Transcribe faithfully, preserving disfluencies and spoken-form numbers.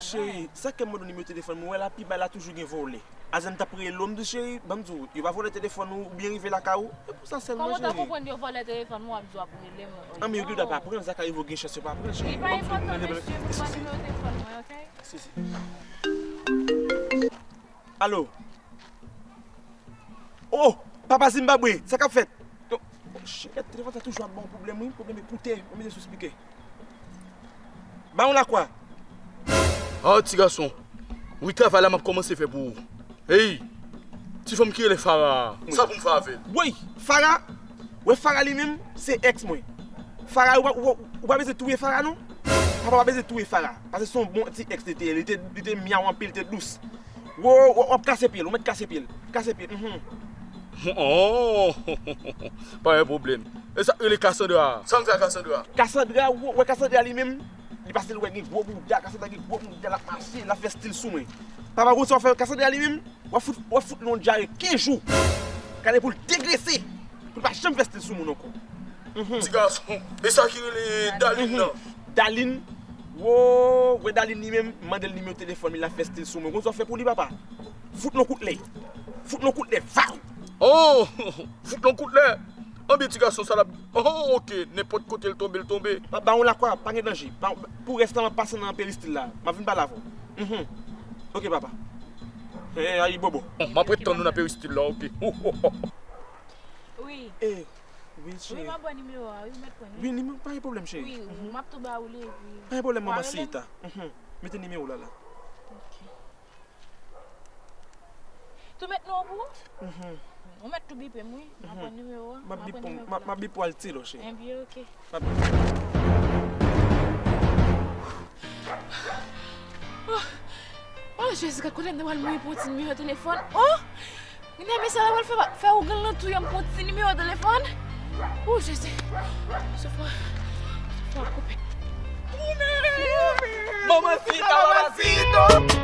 Cheri, sa k fè m mande w nimewo telefòn mwen, wè la pi ba la toujou gen vòlè. Azèn t ap rele w, m di w, cheri, ban m di w, yo pa vòlè telefòn ou, ou byen rive lakay ou. E pou sa sèlman, cheri. Kòman w ta konprann yo vòlè telefòn mwen, w ap di w ap rele mwen? An, men yo gen dwa pa pran, sa ka rive w gen chans yo pa pran, cheri. Li pa enpòtan, mesye, pou ban nimewo telefòn mwen, oke? Si, si. Alo? Oh, papa Zimbabwe, sa k ap fèt? Yo, oh, shit, telefòn sa toujou ap ban w pwoblèm, wi, pwoblèm ekoutè, mwen mete sou spikè. Ba yon lakwa. Ah, ti gason. Wi, travay la m ap kòmanse fè pou ou. Hey, ti fanm ki rele Farah, sa pou m fè avè l? Woy, Farah, wè Farah li menm, se èks mwen. Farah, ou pa, ou, ou pa bezwen touye Farah, non. Papa pa bezwen touye Farah, paske se yon bon ti èks li te ye, li te, li te myaw anpil, li te dous. Wo, wo, w ap kase pye l, ou mèt kase pye l. Kase pye l, mhm. Oh, pa gen pwoblèm. E sa k rele Cassandra a? Sa m fè a Cassandra? Cassandra, wo, wè Cassandra li menm, li pase l wè gen gwo bouda, Cassandra gen gwo bouda, l ap mache, l ap fè stil sou mwen. Papa, ou konn sa w fè Cassandra li menm? W ap fout, w ap fout l yon dyare kenz jou. Gade pou l degrese. Pou l pa janm fè stil sou moun ankò. Mhm. Ti gason. E sa ki rele Dalin nan? Dalin. Wo, wè Dalin li menm, m mande l nimewo telefòn li, l ap fè stil sou mwen. Konn sa w fè pou li, papa? Fout l yon kout lè. Fout l yon kout lè. Vaw! Oh! Fout l yon kout lè. Anben ti gason sa l ap, oh, oke, nenpòt kote l tonbe, l tonbe. Pa, ba yon lakwa, pa gen danje. Pa, pou rès la, m ap pase nan peristil la. M ap vin pale avè w. Mhm. Oke, papa. Eh, ayi bobo. Bon, m ap ret tann ou nan peristil la, oke. Wi. Eh, wi, cheri. Wi, m ap ba w nimewo a, wi, ou mèt pran li. Wi, nimewo, pa gen pwoblèm, cheri. Wi, mhm, m ap tou ba ou li, epi. Pa gen pwoblèm, manman Sita. Mhm. Mete nimewo w la, la. Oke. Tou mèt non pou ou? Mhm. Ou mèt tou bipe m, wi. M ap pran nimewo a. M ap bip pou, m ap, m ap bip pou al ti lo, cheri. Enben, oke. M ap bip. Oh, oh, Jezi, gad kote m te pral mouri pou yon ti nimewo telefòn. Oh! Gade mesye sa pral fè, fè ougan lan touye m pou yon ti nimewo telefòn. Oh, Jezi. Souf mwen, souf mwen ap koupe. Manman Sita, manman Sita.